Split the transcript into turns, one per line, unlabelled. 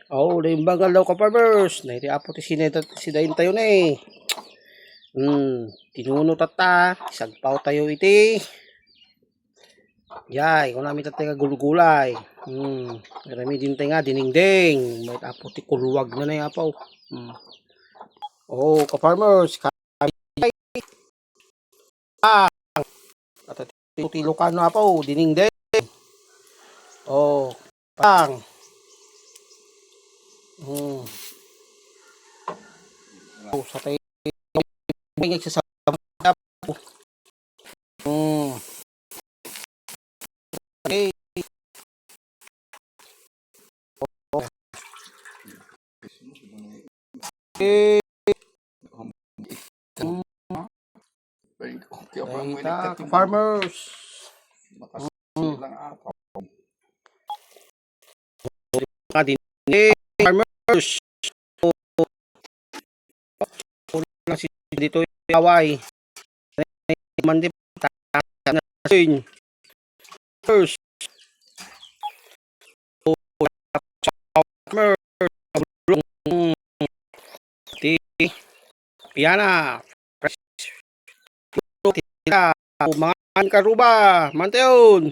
Oh, na yung bangal daw ka farmers. Naiti apo ti sidayin tayo na eh. Tinuno tata. Sagpaw tayo iti. Yay, kung namin tatay ka gulugulay. Marami din tayo nga diningding. May apo ti kulwag na na yung apaw. Oh, ka farmers. Kaya at ti Lucano apaw. Diningding. Oh, pang. Oh, sa tayo. May nagsasabi. Okay. Okay. Kita farmers. Farmers. Si dito away. Mandi first. Piana. Mga karuba. Manteon.